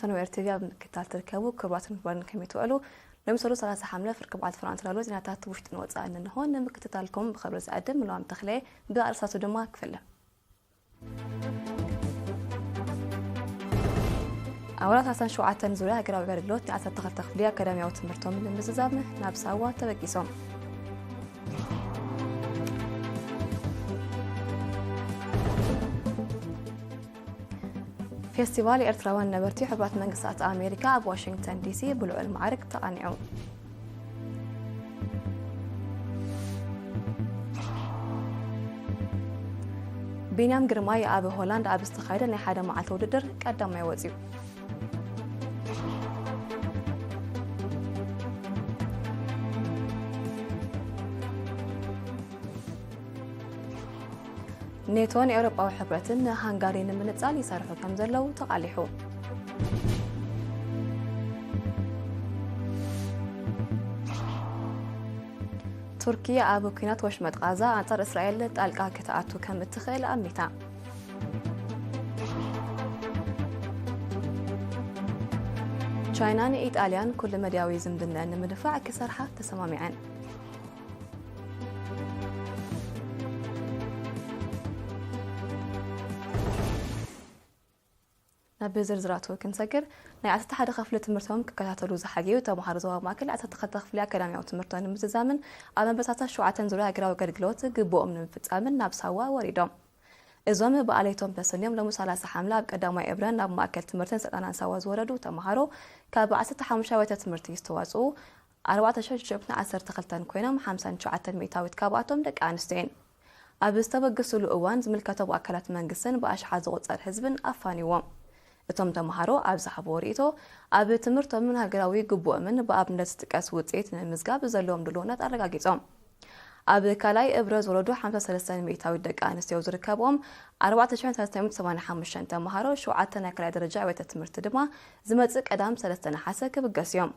ፈነወ ኤር ቲ ቪ ኣብ ምክትታል ትርከቡ ክቡራትን ክቡራን ከመይ ትውዕሉ? ሎሚ ሰሉስ ሰላሳ ሓምለ ፍርቂ በዓል ፍርቂ ኣንትላሎ ዜናታት ውሽጥን ወጻእን እንሆ ንምክትታልኩም ብኽብሪ ዝዕድም ምልዋም ተኽለ ብኣርእስታቱ ድማ ክፍለ። ኣባላት ዓሰርተ ሸውዓተ ዙርያ ሃገራዊ ኣገልግሎት ናይ ዓሰርተ ክልተ ክፍሊ ኣካዳሚያዊ ትምህርቶም ንምዝዛም ናብ ሳዋ ተበጊሶም። ፌስቲቫል ኤርትራውያን ነበርቲ ሕቡራት መንግስታት ኣሜሪካ ኣብ ዋሽንግተን ዲሲ ብልዑል ማዕርግ ተቓኒዑ። ቢንያም ግርማይ ኣብ ሆላንድ ኣብ ዝተኻየደ ናይ ሓደ መዓልቲ ውድድር ቀዳማይ ወጺኡ። ኔቶን ኤውሮጳዊ ሕብረትን ንሃንጋሪ ንምንጻል ይሰርሑ ከም ዘለዉ ተቓሊሑ። ቱርኪ ኣብ ኲናት ወሽመጥ ቓዛ ኣንጻር እስራኤል ጣልቃ ክትኣቱ ከም እትኽእል ኣሚታ። ቻይናን ኢጣልያን ኩሉ መዳያዊ ዝምድና ንምድፋዕ ክሰርሓ ተሰማሚዐን። ናብ ዝርዝራቱ ክንሰግር፣ ናይ ዓሰርተ ሓደ ክፍሊ ትምህርቶም ክከታተሉ ዝሓገዩ ተምሃሮ ዞባ ማእከል ዓሰርተ ክልተ ክፍሊ ኣካዳሚያዊ ትምህርቶም ንምዝዛምን ኣብ መበሳታ ሸውዓተን ዙርያ ሃገራዊ ኣገልግሎት ግቡኦም ንምፍጻምን ናብ ሳዋ ወሪዶም። እዞም ብኣለይቶም ተሰንዮም ሎሚ ሰላሳ ሓምለ ኣብ ቀዳማይ እብረን ናብ ማእከል ትምህርትን ስልጠናን ሳዋ ዝወረዱ ተምሃሮ ካብ ዓሰርተ ሓሙሽተ ኣብያተ ትምህርቲ ዝተዋጽኡ ኣርባዕተ ሽሕን ሽዱሽተ ሚእትን ዓሰርተ ክልተን ኮይኖም ሓምሳን ትሽዓተን ሚእታዊት ካብኣቶም ደቂ ኣንስትዮ እየን። ኣብ ዝተበገስሉ እዋን ዝምልከቶም ኣካላት መንግስትን ብኣሽሓት ዝቑጸር ህዝብን ኣፋንዎም። እቶም ተምሃሮ ኣብ ዝሃብዎ ርእይቶ ኣብ ትምህርቶምን ሃገራዊ ግቡኦምን ብኣብነት ዝጥቀስ ውጽኢት ንምምዝጋብ ዘለዎም ድልውነት ኣረጋጊጾም። ኣብ ካልኣይ እብረ ዝወረዱ ሓምሳ ሰለስተ ሚእታዊት ደቂ ኣንስትዮ ዝርከብኦም ኣርባዕተ ሽሕን ሰለስተ ሚእትን ሰማንያን ሓሙሽተን ተምሃሮ ሸውዓተ ናይ ካልኣይ ደረጃ ኣብያተ ትምህርቲ ድማ ዝመጽእ ቀዳም ሰለስተ ነሓሰ ክብገሱ እዮም።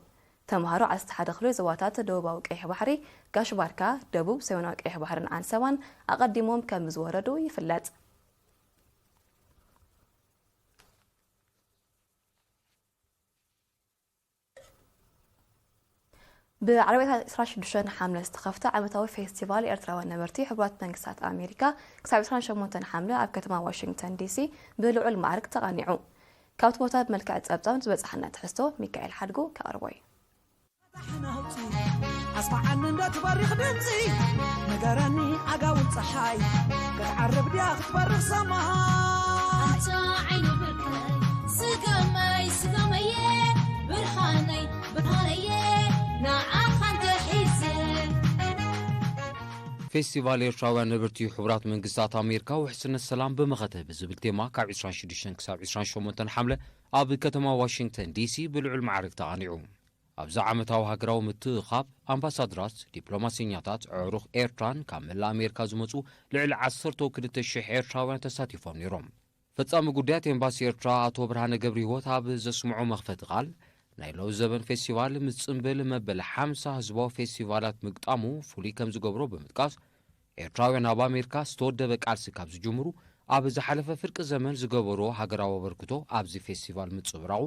ተምሃሮ ዓሰርተ ሓደ ክፍሊ ዞባታት ደቡባዊ ቀይሕ ባሕሪ፣ ጋሽ ባርካ፣ ደቡብ ሰሜናዊ ቀይሕ ባሕርን ዓንሰባን ኣቐዲሞም ከም ዝወረዱ ይፍለጥ። ብዓርቢ ዕስራን ሽዱሽተን ሓምለ ዝተኸፍተ ዓመታዊ ፌስቲቫል ኤርትራውያን ነበርቲ ሕቡራት መንግስታት ኣሜሪካ ክሳብ ዕስራን ሸሞንተን ሓምለ ኣብ ከተማ ዋሽንግተን ዲሲ ብልዑል ማዕርግ ተቓኒዑ። ካብቲ ቦታ ብመልክዕ ጸብጻብ ዝበጻሓና ትሕዝቶ ሚካኤል ሓድጉ ከቕርቦ እዩ። ኣስማዓኒ እንዳትበርኽ ድምፂ፣ ንገረኒ ዓጋውን ፀሓይ ክትዓርብ ድያ ክትበርኽ ሰማይ? ኣንታ ዓይኒ ብርቀይ፣ ስገመይ ስገመየ፣ ብርሃነይ ብርሃነየ፣ ንዓኻ እንተሒዘ። ፌስቲቫል ኤርትራውያን ነበርቲ ሕቡራት መንግስታት ኣሜሪካ ውሕስነት ሰላም ብመኸተ ብዝብል ቴማ ካብ ዕስራን ሽዱሽተን ክሳብ ዕስራን ሸሞንተን ሓምለ ኣብ ከተማ ዋሽንግተን ዲሲ ብልዑል ማዕርግ ተቓኒዑ። ኣብዚ ዓመታዊ ሃገራዊ ምትእኻብ ኣምባሳደራት፣ ዲፕሎማሰኛታት፣ ኣዕሩኽ ኤርትራን ካብ መላእ ኣሜሪካ ዝመጹ ልዕሊ ዓሰርተ ክልተ ሽሕ ኤርትራውያን ተሳቲፎም ነይሮም። ፈጻሚ ጉዳያት ኤምባሲ ኤርትራ ኣቶ ብርሃነ ገብረህይወት ኣብ ዘስምዖ መኽፈቲ ቃል፣ ናይ ሎሚ ዘበን ፌስቲቫል ምስ ጽምብል መበል ሓምሳ ህዝባዊ ፌስቲቫላት ምግጣሙ ፍሉይ ከም ዝገብሮ ብምጥቃስ፣ ኤርትራውያን ኣብ ኣሜሪካ ዝተወደበ ቃልሲ ካብ ዝጅምሩ ኣብ ዝሓለፈ ፍርቂ ዘመን ዝገበርዎ ሃገራዊ ኣበርክቶ ኣብዚ ፌስቲቫል ምጽብራቑ፣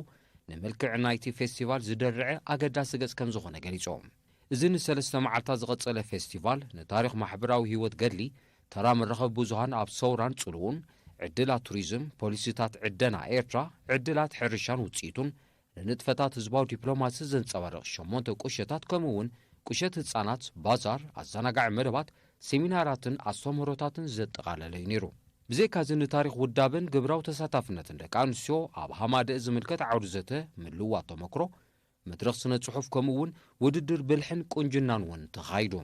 ንምልክዕ ናይቲ ፌስቲቫል ዝደርዐ ኣገዳሲ ገጽ ከም ዝኾነ ገሊጾም። እዚ ንሰለስተ መዓልታት ዝቐጸለ ፌስቲቫል፣ ንታሪኽ ማሕበራዊ ህይወት ገድሊ፣ ተራ መራኸቢ ብዙሃን ኣብ ሰውራን ጽልዉን፣ ዕድላት ቱሪዝም፣ ፖሊሲታት ዕደና ኤርትራ፣ ዕድላት ሕርሻን ውጽኢቱን፣ ንንጥፈታት ህዝባዊ ዲፕሎማሲ ዘንጸባርቕ ሸሞንተ ቁሸታት፣ ከምኡ እውን ቁሸት ህጻናት፣ ባዛር፣ ኣዘናጋዒ መደባት፣ ሴሚናራትን ኣስተምህሮታትን ዘጠቓለለ እዩ ነይሩ። ብዘይካዚ ንታሪኽ ውዳበን ግብራዊ ተሳታፍነትን ደቂ ኣንስትዮ ኣብ ሃማደእ ዝምልከት ዓውዲ ዘተ፣ ምልውዋጥ ተመክሮ፣ መድረኽ ስነ ጽሑፍ፣ ከምኡ እውን ውድድር ብልሕን ቁንጅናን እውን ተኻይዱ።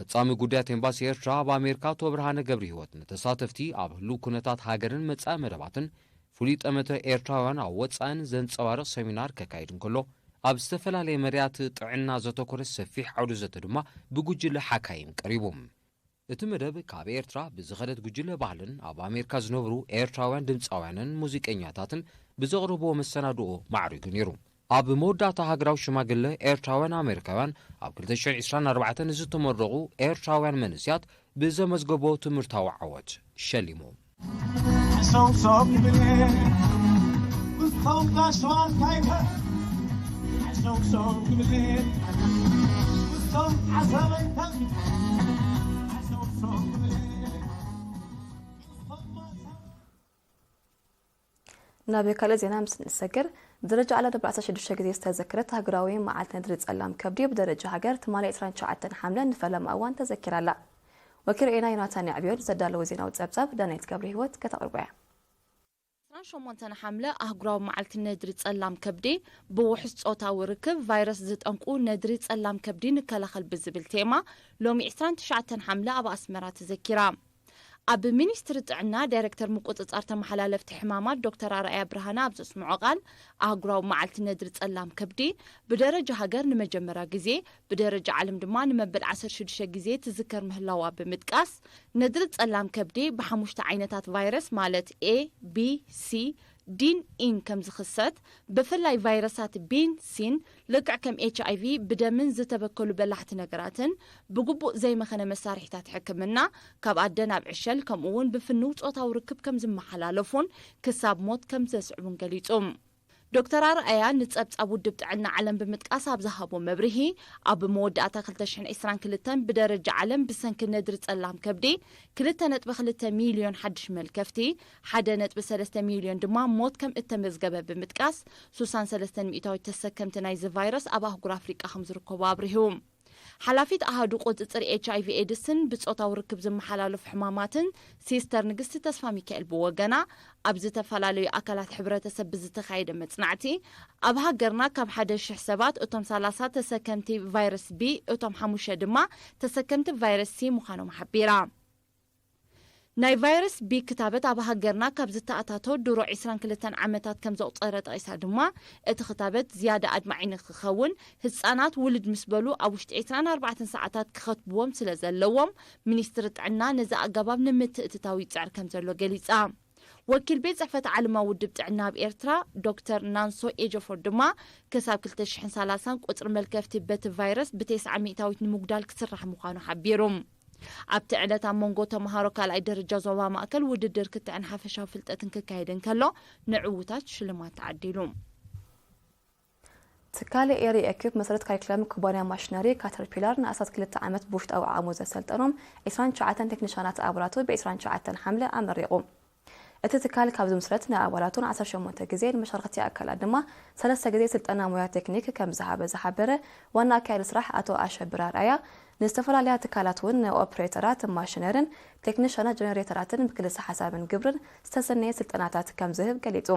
ፈጻሚ ጉዳያት ኤምባሲ ኤርትራ ኣብ ኣሜሪካ ኣቶ ብርሃነ ገብረህይወት ንተሳተፍቲ ኣብ ህሉው ኩነታት ሃገርን መጻኢ መደባትን ፍሉይ ጠመተ ኤርትራውያን ኣብ ወጻእን ዘንጸባርቕ ሰሚናር ከካይድ እንከሎ፣ ኣብ ዝተፈላለየ መዳያት ጥዕና ዘተኮረ ሰፊሕ ዓውዲ ዘተ ድማ ብጉጅለ ሓካይም ቀሪቡ። እቲ መደብ ካብ ኤርትራ ብዝኸደት ጉጅለ ባህልን ኣብ ኣሜሪካ ዝነብሩ ኤርትራውያን ድምጻውያንን ሙዚቀኛታትን ብዘቕረብዎ መሰናድኦ ማዕሪጉ ነይሩ። ኣብ መወዳእታ ሃገራዊ ሽማግለ ኤርትራውያን ኣሜሪካውያን ኣብ ክልተ ሽሕን ዕስራን ኣርባዕተን ዝተመረቑ ኤርትራውያን መንእሰያት ብዘመዝገቦ ትምህርታዊ ዓወት ሸሊሙ። ሰው ሰው ይብል ብዙ Tolga Schwarzheiter. Aşağı son gülüp. Son asalıytan. Aşağı son gülüp. ናብ ካልእ ዜና ምስ ንሰግር፣ ብደረጃ ዓለም ንኣርባዕተ ሽዱሽተ ግዜ ዝተዘከረት ሃገራዊ መዓልቲ ነድሪ ጸላም ከብዲ ብደረጃ ሃገር ትማሊ ዕስራን ትሽዓተን ሓምለ ንፈለማ እዋን ተዘኪራ ኣላ። ወኪል ርኤና ዮናታን ያዕብዮን ዘዳለዎ ዜናዊ ጸብጻብ ዳናይት ገብረ ህይወት ከተቕርቦ እያ። ዕስራን ሸሞንተን ሓምለ ኣህጉራዊ መዓልቲ ነድሪ ጸላም ከብዲ፣ ብውሑስ ጾታዊ ርክብ ቫይረስ ዝጠንቁ ነድሪ ጸላም ከብዲ ንከላኸል ብዝብል ቴማ ሎሚ ዕስራን ትሽዓተን ሓምለ ኣብ ኣስመራ ተዘኪራ። ኣብ ሚኒስትሪ ጥዕና ዳይሬክተር ምቁጽጻር ተመሓላለፍቲ ሕማማት ዶክተር ኣርኣያ ብርሃነ ኣብ ዘስምዖ ቃል፣ ኣህጉራዊ መዓልቲ ነድሪ ጸላም ከብዲ ብደረጃ ሃገር ንመጀመርያ ግዜ፣ ብደረጃ ዓለም ድማ ንመበል ዓሰርተ ሽዱሽተ ግዜ ትዝከር ምህላዋ ብምጥቃስ፣ ነድሪ ጸላም ከብዲ ብሓሙሽተ ዓይነታት ቫይረስ ማለት ኤ፣ ቢ፣ ሲ፣ ዲን ኢን ከም ዝኽሰት፣ ብፍላይ ቫይረሳት ቢን ሲን ልክዕ ከም ኤች ኣይ ቪ ብደምን ዝተበከሉ በላሕቲ ነገራትን ብግቡእ ዘይመኸነ መሳርሒታት ሕክምና ካብ ኣደ ናብ ዕሸል ከምኡ እውን ብፍንው ጾታዊ ርክብ ከም ዝመሓላለፉን ክሳብ ሞት ከም ዘስዕቡን ገሊጹ። ዶክተር ኣርኣያ ንጸብጻብ ውድብ ጥዕና ዓለም ብምጥቃስ ኣብ ዝሃቦ መብርሂ፣ ኣብ መወዳእታ ክልተ ሽሕን ዕስራን ክልተን ብደረጃ ዓለም ብሰንኪ ነድሪ ጸላም ከብዲ ክልተ ነጥቢ ክልተ ሚልዮን ሓድሽ መልከፍቲ፣ ሓደ ነጥቢ ሰለስተ ሚልዮን ድማ ሞት ከም እተመዝገበ ብምጥቃስ፣ ስሳን ሰለስተን ሚእታዊት ተሰከምቲ ናይዚ ቫይረስ ኣብ ኣህጉር ኣፍሪቃ ከም ዝርከቡ ኣብሪሁ። ሓላፊት ኣሃዱ ቁጽጽር ኤች ኣይ ቪ ኤድስን ብጾታዊ ርክብ ዝመሓላለፉ ሕማማትን ሲስተር ንግስቲ ተስፋ ሚካኤል ብወገና፣ ኣብ ዝተፈላለዩ ኣካላት ሕብረተሰብ ብዝተኻየደ መጽናዕቲ፣ ኣብ ሃገርና ካብ ሓደ ሽሕ ሰባት እቶም ሰላሳ ተሰከምቲ ቫይረስ ቢ፣ እቶም ሓሙሽተ ድማ ተሰከምቲ ቫይረስ ሲ ምዃኖም ሓቢራ። ናይ ቫይረስ ቢ ክታበት ኣብ ሃገርና ካብ ዝተኣታቶ ድሮ ዕስራን ክልተን ዓመታት ከም ዘቑጸረ ጠቒሳ ድማ፣ እቲ ክታበት ዝያዳ ኣድማዒ ንክኸውን ህጻናት ውልድ ምስ በሉ ኣብ ውሽጢ ዕስራን ኣርባዕተን ሰዓታት ክኸትብዎም ስለ ዘለዎም፣ ሚኒስትሪ ጥዕና ነዚ ኣገባብ ንምትእትታው ይጽዕር ከም ዘሎ ገሊጻ። ወኪል ቤት ጽሕፈት ዓለማዊ ውድብ ጥዕና ኣብ ኤርትራ ዶክተር ናንሶ ኤጀፎር ድማ፣ ክሳብ ክልተ ሽሕን ሰላሳን ቁጽሪ መልከፍቲ በቲ ቫይረስ ብተስዓ ሚእታዊት ንምጉዳል ክስራሕ ምዃኑ ሓቢሩ። ኣብቲ ዕለት ኣብ መንጎ ተምሃሮ ካልኣይ ደረጃ ዞባ ማእከል ውድድር ክትዕን ሓፈሻዊ ፍልጠትን ክካየድ እንከሎ፣ ንዕዉታት ሽልማት ተዓዲሉ። ትካል ኤሪ ኤኪፕ መሰረት ካሪክለም ኩባንያ ማሽነሪ ካተርፒላር ንኣስታት ክልተ ዓመት ብውሽጣዊ ዓቕሙ ዘሰልጠኖም ዕስራን ትሽዓተን ቴክኒሻናት ኣባላቱ ብ ዕስራን ትሽዓተን ሓምለ ኣመሪቑ። እቲ ትካል ካብ ዝምስረት ንኣባላቱ ን ዓሰርተ ሸሞንተ ግዜ፣ ንመሻርኽቲ ኣካላት ድማ ሰለስተ ግዜ ስልጠና ሞያ ቴክኒክ ከም ዝሃበ ዝሓበረ ዋና ኣካያዲ ስራሕ ኣቶ ኣሸብር ኣርኣያ፣ ንዝተፈላለያ ትካላት እውን ንኦፕሬተራት ማሽነርን ቴክኒሻናት ጀነሬተራትን ብክልሰ ሓሳብን ግብርን ዝተሰነየ ስልጠናታት ከም ዝህብ ገሊጹ።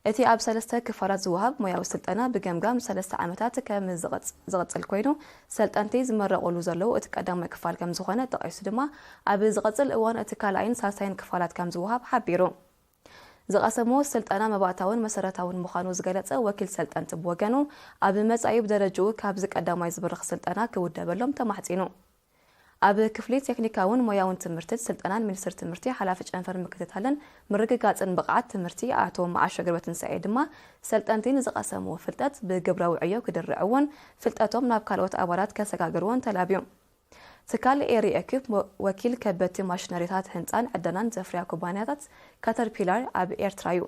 እቲ ኣብ ሰለስተ ክፋላት ዝወሃብ ሞያዊ ስልጠና ብገምጋም ሰለስተ ዓመታት ከም ዝቕጽል ኮይኑ፣ ሰልጠንቲ ዝመረቑሉ ዘለዉ እቲ ቀዳማይ ክፋል ከም ዝኾነ ጠቒሱ ድማ፣ ኣብ ዝቕጽል እዋን እቲ ካልኣይን ሳልሳይን ክፋላት ከም ዝወሃብ ሓቢሩ። ዝቐሰምዎ ስልጠና መባእታውን መሰረታውን ምዃኑ ዝገለጸ ወኪል ሰልጠንቲ ብወገኑ፣ ኣብ መጻኢ ብደረጅኡ ካብዚ ቀዳማይ ዝብርኽ ስልጠና ክውደበሎም ተማሕጺኑ። ኣብ ክፍሊ ቴክኒካውን ሞያውን ትምህርትን ስልጠናን ሚኒስትሪ ትምህርቲ ሓላፊ ጨንፈር ምክትታልን ምርግጋጽን ብቕዓት ትምህርቲ ኣቶ መዓሾ ገብረትንሳኤ ድማ፣ ሰልጠንቲ ንዝቐሰምዎ ፍልጠት ብግብራዊ ዕዮ ክድርዕዎን ፍልጠቶም ናብ ካልኦት ኣባላት ከሰጋግርዎን ተላብዩ። ትካል ኤሪ ኤኪፕ ወኪል ከበድቲ ማሽነሪታት ህንጻን ዕደናን ዘፍርያ ኩባንያታት ካተርፒላር ኣብ ኤርትራ እዩ።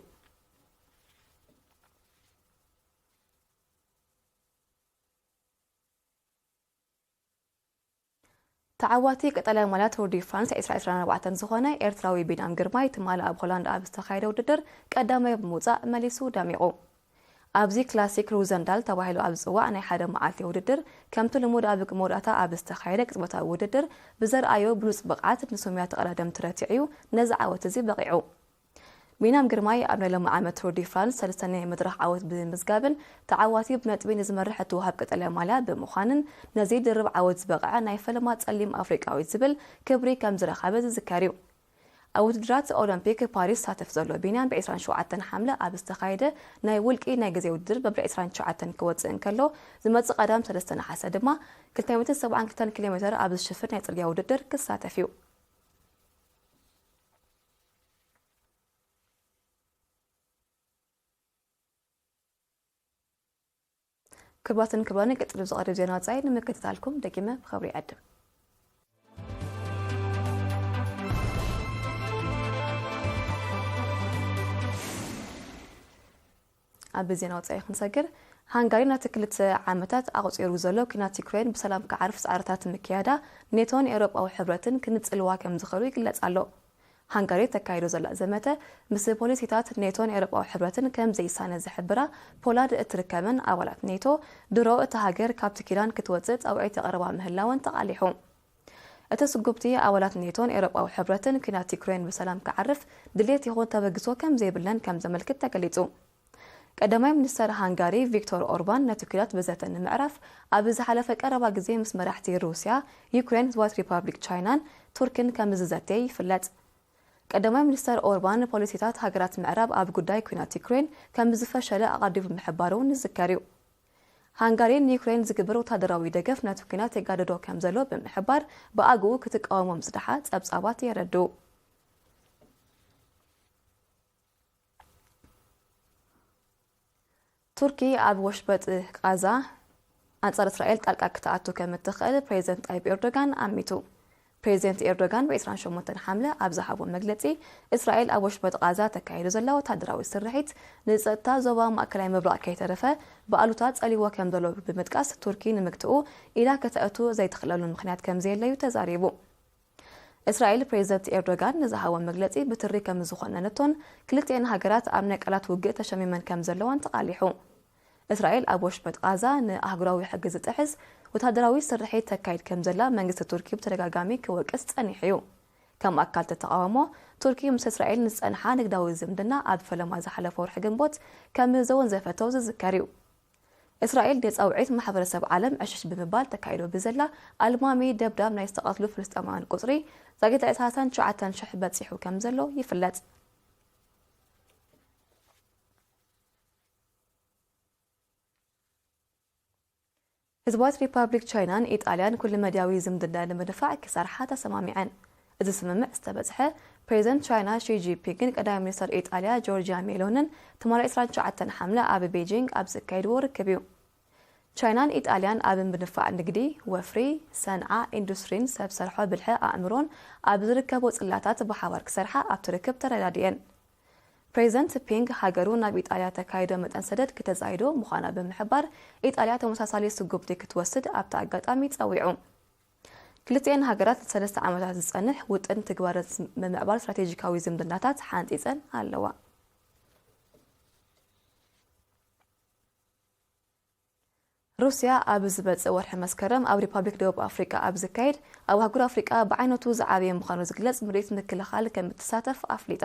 ተዓዋቲ ቀጠልያ ማልያ ቱር ዲ ፍራንስ ዕስራ ዕስራን ኣርባዕተን ዝኾነ ኤርትራዊ ቢንያም ግርማይ ትማሊ ኣብ ሆላንድ ኣብ ዝተኻየደ ውድድር ቀዳማይ ብምውጻእ መሊሱ ደሚቑ። ኣብዚ ክላሲክ ሩዘንዳል ተባሂሉ ኣብ ዝጽዋዕ ናይ ሓደ መዓልቲ ውድድር፣ ከምቲ ልሙድ ኣብ መወዳእታ ኣብ ዝተኻየደ ቅጽበታዊ ውድድር ብዘርኣዮ ብሉጽ ብቕዓት ንሱምያ ተቐዳደምቲ ረቲዑ'ዩ ነዚ ዓወት እዚ በቒዑ። ቢንያም ግርማይ ኣብ ናይ ሎሚ ዓመት ቱር ዲ ፍራንስ ሰለስተ ናይ መድረኽ ዓወት ብምምዝጋብን ተዓዋቲ ብነጥቢ ንዝመርሕ እትወሃብ ቀጠልያ ማልያ ብምዃንን ነዚ ድርብ ዓወት ዝበቕዐ ናይ ፈለማ ጸሊም ኣፍሪቃዊ ዝብል ክብሪ ከም ዝረኸበ ዝዝከር እዩ። ኣብ ውድድራት ኦሎምፒክ ፓሪስ ዝሳተፍ ዘሎ ቢንያም ብ ዕስራን ሸውዓተን ሓምለ ኣብ ዝተኻየደ ናይ ውልቂ ናይ ግዜ ውድድር መበል ዕስራን ትሽዓተን ክወጽእ እንከሎ፣ ዝመጽእ ቀዳም ሰለስተ ነሓሰ ድማ ክልተ ሚእትን ሰብዓን ክልተን ኪሎ ሜተር ኣብ ዝሽፍን ናይ ጽርግያ ውድድር ክሳተፍ እዩ። ክቡራትን ክቡራንን ቀጺሉ ዝቐርብ ዜና ወጻኢ ንምክትታልኩም ደጊመ ብኽብሪ ይዕድም። ኣብ ዜና ወጻኢ ክንሰግር፣ ሃንጋሪ ናቲ ክልተ ዓመታት ኣቑጺሩ ዘሎ ኲናት ዩክሬን ብሰላም ክዓርፍ ጻዕርታት ምክያዳ ኔቶን ኤውሮጳዊ ሕብረትን ክንጽልዋ ከም ዝኽእሉ ይግለጽ ኣሎ። ሃንጋሪ ተካይዶ ዘላ ዘመተ ምስ ፖሊሲታት ኔቶን ኤውሮጳዊ ሕብረትን ከም ዘይሳነ ዝሕብራ ፖላንድ እትርከበን ኣባላት ኔቶ፣ ድሮ እታ ሃገር ካብቲ ኪዳን ክትወጽእ ጻውዒት የቕርባ ምህላወን ተቓሊሑ። እቲ ስጉምቲ ኣባላት ኔቶን ኤውሮጳዊ ሕብረትን ኲናት ዩክሬን ብሰላም ክዓርፍ ድሌት ይኹን ተበግሶ ከም ዘይብለን ከም ዘመልክት ተገሊጹ። ቀዳማይ ሚኒስተር ሃንጋሪ ቪክቶር ኦርባን ነቲ ኲናት ብዘተ ንምዕራፍ ኣብ ዝሓለፈ ቀረባ ግዜ ምስ መራሕቲ ሩስያ፣ ዩክሬን፣ ህዝባዊት ሪፓብሊክ ቻይናን ቱርክን ከም ዝዘተየ ይፍለጥ። ቀዳማይ ሚኒስተር ኦርባን ፖሊሲታት ሃገራት ምዕራብ ኣብ ጉዳይ ኲናት ዩክሬን ከም ዝፈሸለ ኣቐዲሙ ምሕባሩ እውን ዝዝከር እዩ። ሃንጋሪ ንዩክሬን ዝግበር ወታደራዊ ደገፍ ነቲ ኲናት የጋድዶ ከም ዘሎ ብምሕባር ብኣግኡ ክትቃወሞ ምጽንሓ ጸብጻባት የረድኡ። ቱርኪ ኣብ ወሽበጥ ቃዛ ኣንጻር እስራኤል ጣልቃ ክትኣቱ ከም እትኽእል ፕሬዚደንት ጣይብ ኤርዶጋን ኣሚቱ። ፕሬዚደንት ኤርዶጋን ብ ዕስራን ሸሞንተን ሓምለ ኣብ ዝሃቦ መግለጺ፣ እስራኤል ኣብ ወሽበጥ ቃዛ ተካይዶ ዘላ ወታደራዊ ስርሒት ንጸጥታ ዞባ ማእከላይ ምብራቕ ከይተረፈ ብኣሉታ ጸሊዎ ከም ዘሎ ብምጥቃስ፣ ቱርኪ ንምግትኡ ኢዳ ከተእቱ ዘይትኽእለሉ ምኽንያት ከም ዘየለዩ ተዛሪቡ። እስራኤል ፕሬዚደንት ኤርዶጋን ንዝሃቦ መግለጺ ብትሪ ከም ዝኾነነቶን ክልቲኤን ሃገራት ኣብ ናይ ቃላት ውግእ ተሸሚመን ከም ዘለዋን ተቓሊሑ። እስራኤል ኣብ ወሽመጥ ቃዛ ንኣህጉራዊ ሕጊ ዝጥሕስ ወታደራዊ ስርሒት ተካይድ ከም ዘላ መንግስቲ ቱርኪ ብተደጋጋሚ ክወቅስ ጸኒሑ እዩ። ከም ኣካል ተቃውሞ፣ ቱርኪ ምስ እስራኤል ንዝጸንሓ ንግዳዊ ዝምድና ኣብ ፈለማ ዝሓለፈ ወርሒ ግንቦት ከም ዘወንዘፈቶ ዝዝከር እዩ። እስራኤል ንጻውዒት ማሕበረሰብ ዓለም ዕሽሽ ብምባል ተካይዶ ብዘላ ኣልማሚ ደብዳብ ናይ ዝተቐትሉ ፍልስጤማውያን ቁጽሪ ዛጊት ዕስራን ትሽዓተን ሽሕ በጺሑ ከም ዘሎ ይፍለጥ። ህዝባዊት ሪፓብሊክ ቻይናን ኢጣልያን ኩሉ መድያዊ ዝምድና ንምድፋዕ ክሰርሓ ተሰማሚዐን። እዚ ስምምዕ ዝተበጽሐ ፕሬዚደንት ቻይና ሺ ጂንፒንግን ቀዳማይ ሚኒስተር ኢጣልያ ጆርጂያ ሜሎንን ትማሊ ዕስራን ትሽዓተን ሓምለ ኣብ ቤጂንግ ኣብ ዘካየድዎ ርክብ እዩ። ቻይናን ኢጣልያን ኣብ ምድንፋዕ ንግዲ፣ ወፍሪ፣ ሰንዓ፣ ኢንዱስትሪን ሰብ ሰርሖ ብልሒ ኣእምሮን ኣብ ዝርከቦ ጽላታት ብሓባር ክሰርሓ ኣብቲ ርክብ ተረዳዲኤን። ፕሬዚደንት ፒንግ ሃገሩ ናብ ኢጣልያ ተካይዶ መጠን ሰደድ ክተዛይዶ ምዃና ብምሕባር፣ ኢጣልያ ተመሳሳሊ ስጉምቲ ክትወስድ ኣብቲ ኣጋጣሚ ጸዊዑ። ክልቲኤን ሃገራት ንሰለስተ ዓመታት ዝጸንሕ ውጥን ትግባረ ምምዕባል ስትራቴጂካዊ ዝምድናታት ሓንጺጸን ኣለዋ። ሩስያ ኣብ ዝመጽእ ወርሒ መስከረም ኣብ ሪፓብሊክ ደቡብ ኣፍሪቃ ኣብ ዝካየድ ኣብ ኣህጉር ኣፍሪቃ ብዓይነቱ ዝዓበየ ምዃኑ ዝግለጽ ምርኢት ምክልኻል ከም እትሳተፍ ኣፍሊጣ።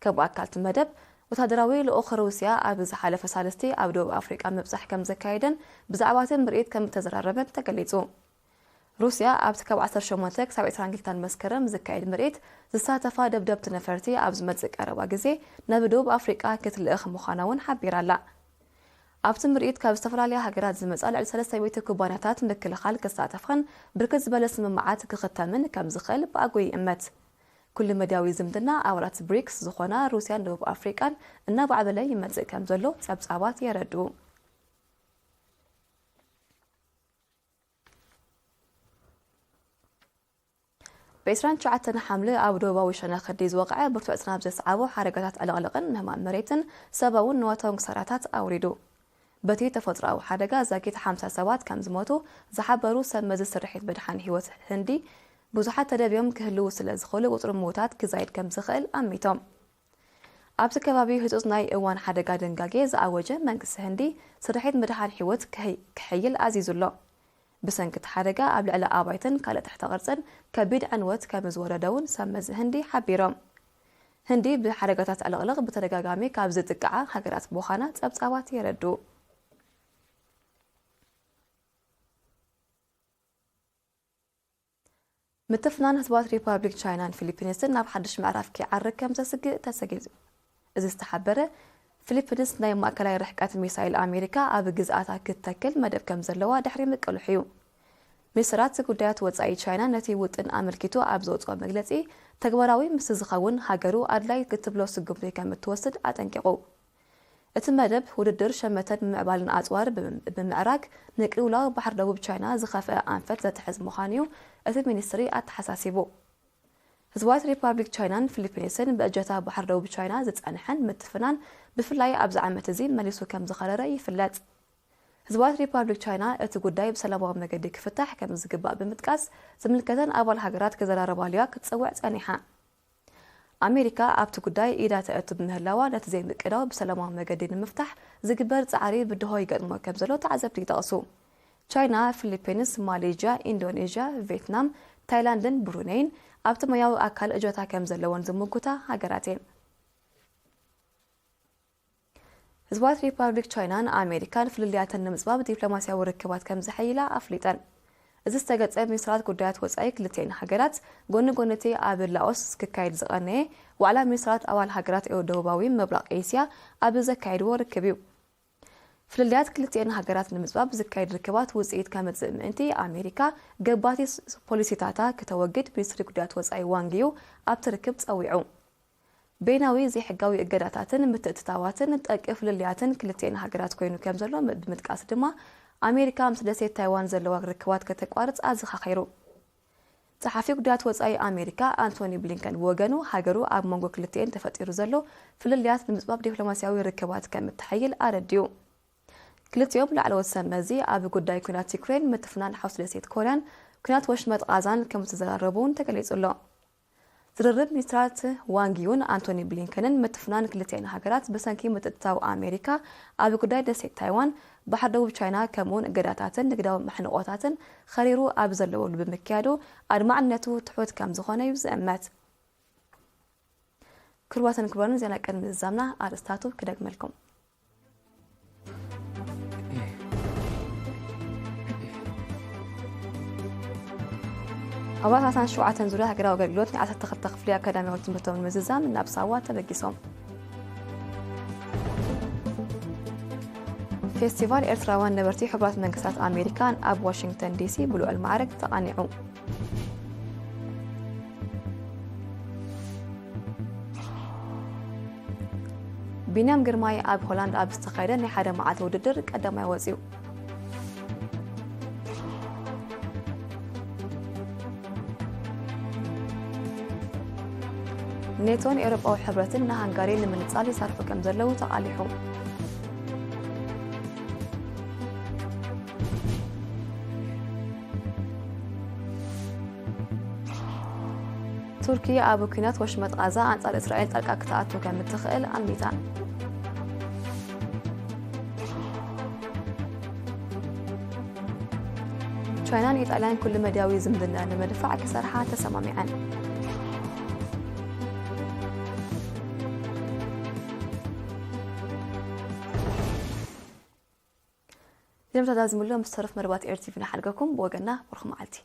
ከም ኣካል እቲ መደብ፣ ወታደራዊ ልኡኽ ሩስያ ኣብ ዝሓለፈ ሳልስቲ ኣብ ደቡብ ኣፍሪቃ ምብጻሕ ከም ዘካየደን ብዛዕባ እቲ ምርኢት ከም እተዘራረበን ተገሊጹ። ሩስያ ኣብቲ ካብ ዓሰርተ ሸሞንተ ክሳብ ዕስራን ክልተን መስከረም ዝካየድ ምርኢት ዝሳተፋ ደብደብቲ ነፈርቲ ኣብ ዝመጽእ ቀረባ ግዜ ናብ ደቡብ ኣፍሪቃ ክትልእኽ ምዃና እውን ሓቢራ ኣላ። ኣብቲ ምርኢት ካብ ዝተፈላለያ ሃገራት ዝመጻ ልዕሊ ሰለስተ ሚእቲ ኩባንያታት ምክልኻል ክሳተፋን ብርክት ዝበለ ስምምዓት ክኽተምን ከም ዝኽእል ብኣግኡ ይእመት። ኩሉ መድያዊ ዝምድና ኣባላት ብሪክስ ዝኾና ሩስያን ደቡብ ኣፍሪቃን እናማዕበለ ይመጽእ ከም ዘሎ ጸብጻባት የረድኡ። ብ ዕስራን ትሽዓተን ሓምለ ኣብ ደቡባዊ ሸነኽ ህንዲ ዝወቕዐ ብርቱዕ ዝናብ ዘስዓቦ ሓደጋታት ዕልቕልቕን ምህማም መሬትን ሰብኣውን ንዋታውን ክሳራታት ኣውሪዱ። በቲ ተፈጥሮኣዊ ሓደጋ ዛጊት ሓምሳ ሰባት ከም ዝሞቱ ዝሓበሩ ሰብ መዚ ስርሒት ምድሓን ህይወት ህንዲ፣ ብዙሓት ተደብዮም ክህልዉ ስለ ዝኽእሉ ቁጽሪ ምዉታት ክዛይድ ከም ዝኽእል ኣሚቶም። ኣብቲ ከባቢ ህጹጽ ናይ እዋን ሓደጋ ድንጋጌ ዝኣወጀ መንግስቲ ህንዲ፣ ስርሒት ምድሓን ህይወት ክሕይ-፣ ክሕይል ኣዚዙ ኣሎ። ብሰንኪ እቲ ሓደጋ ኣብ ልዕሊ ኣባይትን ካልእ ትሕተ ቅርጽን ከቢድ ዕንወት ከም ዝወረደ እውን ሰብ መዚ ህንዲ ሓቢሮም። ህንዲ ብሓደጋታት ዕልቕልቕ ብተደጋጋሚ ካብ ዝጥቅዓ ሃገራት ምዃና ጸብጻባት የረድኡ። ምትፍናን ህዝባዊት ሪፓብሊክ ቻይናን ፊሊፒንስን ናብ ሓድሽ ምዕራፍ ክዓርግ ከም ዘስግእ ተሰጊዙ። እዚ ዝተሓበረ፣ ፊሊፒንስ ናይ ማእከላይ ርሕቀት ሚሳይል ኣሜሪካ ኣብ ግዝኣታ ክትተክል መደብ ከም ዘለዋ ድሕሪ ምቅልሑ እዩ። ሚኒስትራት ጉዳያት ወጻኢ ቻይና ነቲ ውጥን ኣመልኪቱ ኣብ ዘውጽኦ መግለጺ፣ ተግባራዊ ምስ ዝኸውን ሃገሩ ኣድላይ ክትብሎ ስጉምቲ ከም እትወስድ ኣጠንቂቑ። እቲ መደብ፣ ውድድር ሸመተን ምምዕባልን ኣጽዋር ብምም-፣ ብምዕራግ፣ ንቅልውላው ባሕሪ ደቡብ ቻይና ዝኸፍአ ኣንፈት ዘትሕዝ ምዃኑ'ዩ እቲ ሚኒስትሪ ኣተሓሳሲቡ። ህዝባዊት ሪፓብሊክ ቻይናን ፊሊፒንስን ብእጀታ ባሕሪ ደቡብ ቻይና ዝጸንሐን ምትፍናን ብፍላይ ኣብዚ ዓመት እዚ መሊሱ ከም ዝኸረረ ይፍለጥ። ህዝባዊት ሪፓብሊክ ቻይና እቲ ጉዳይ ብሰላማዊ መገዲ ክፍታሕ ከም ዝግባእ ብምጥቃስ ዝምልከተን ኣባል ሃገራት ክዘራረባሉያ ክትጸውዕ ጸኒሓ። ኣሜሪካ ኣብቲ ጉዳይ ኢዳ ተእቱ ብምህላዋ ነቲ ዘይምቅዳው ብሰላማዊ መገዲ ንምፍታሕ ዝግበር ጻዕሪ ብድሆ ይገጥሞ ከም ዘሎ ተዓዘብቲ ይጠቕሱ። ቻይና፣ ፊሊፒንስ፣ ማሌዥያ፣ ኢንዶኔዥያ፣ ቪየትናም፣ ታይላንድን ብሩኔይን ኣብቲ ሞያዊ ኣካል እጀታ ከም ዘለወን ዝምጉታ ሃገራት እየን። ህዝባዊት ሪፓብሊክ ቻይናን ኣሜሪካን ፍልልያተን ንምጽባብ ዲፕሎማስያዊ ርክባት ከም ዘሐይላ ኣፍሊጠን። እዚ ዝተገልጸ ሚኒስትራት ጉዳያት ወጻኢ ክልቲኤን ሃገራት ጎኒ ጎኒ እቲ ኣብ ላኦስ ክካየድ ዝቐነየ ዋዕላ ሚኒስትራት ኣባል ሃገራት ደቡባዊ ምብራቕ ኤስያ ኣብ ዘካየድዎ ርክብ እዩ። ፍልልያት ክልቲኤን ሃገራት ንምጽባብ ዝካየድ ርክባት ውጽኢት ከምጽእ ምእንቲ ኣሜሪካ ገባቲ ፖሊሲታታ ክተወግድ ሚኒስትሪ ጉዳያት ወጻኢ ዋንግ ዩ ኣብቲ ርክብ ጸዊዑ። በይናዊ ዘይሕጋዊ እገዳታትን ምትእትታዋትን ጠቂ ፍልልያትን ክልቲኤን ሃገራት ኮይኑ ከም ዘሎ ብምጥቃስ ድማ ኣሜሪካ ምስ ደሴት ታይዋን ዘለዋ ርክባት ከተቋርጽ ኣዘኻኺሩ። ጸሓፊ ጉዳያት ወጻኢ ኣሜሪካ ኣንቶኒ ብሊንከን ብወገኑ ሃገሩ ኣብ መንጎ ክልቲኤን ተፈጢሩ ዘሎ ፍልልያት ንምጽባብ ዲፕሎማስያዊ ርክባት ከም እተሐይል ኣረዲኡ። ክልቲኦም ላዕለዎት ሰብ መዚ ኣብ ጉዳይ ኩናት ዩክሬን፣ ምትፍናን ሓውሲ ደሴት ኮርያን ኩናት ወሽመጥ ቃዛን ከም ዝተዘራረቡ እውን ተገሊጹ ኣሎ። ዝርርብ ሚኒስትራት ዋንግ ዩን ኣንቶኒ ብሊንከንን ምትፍናን ክልቲኤን ሃገራት ብሰንኪ ምትእትታው ኣሜሪካ ኣብ ጉዳይ ደሴት ታይዋን፣ ባሕሪ ደቡብ ቻይና ከምኡውን እገዳታትን ንግዳዊ መሕንቆታትን ኸሪሩ ኣብ ዘለወሉ ብምክያዱ ኣድማዕነቱ ትሑት ከም ዝኾነ እዩ ዝእመት። ክቡራትን ክቡራንን ዜና ቅድሚ ምዝዛምና ኣርእስታቱ ክደግመልኩም። ኣብ ኣስራን ሸውዓተን ዙርያ ሃገራዊ ኣገልግሎት ናይ ዓሰርተ ክልተ ክፍሊ ኣካዳሚያዊ ትምህርቶም ንምዝዛም ናብ ሳዋ ተበጊሶም። ፌስቲቫል ኤርትራውያን ነበርቲ ሕቡራት መንግስታት ኣሜሪካን ኣብ ዋሽንግተን ዲሲ ብልዑል ማዕረግ ተቓኒዑ። ቢንያም ግርማይ ኣብ ሆላንድ ኣብ ዝተኻየደ ናይ ሓደ መዓልቲ ውድድር ቀዳማይ ወጺኡ። ኔቶን ኤውሮጳዊ ሕብረትን ንሃንጋሪ ንምንጻል ይሰርሑ ከም ዘለዉ ተቓሊሑ። ቱርኪ ኣብ ኲናት ወሽመጥ ቓዛ ኣንጻር እስራኤል ጣልቃ ክትኣቱ ከም እትኽእል ኣሚታ። ቻይናን ኢጣልያን ኩሉ መዳያዊ ዝምድና ንምድፋዕ ክሰርሓ ተሰማሚዐን። ዜናታት ዛዚሙሎም ዝተረፍ መደባት ኤር ቲቪ ንሓድገኩም። ብወገና ብሩኽ መዓልቲ።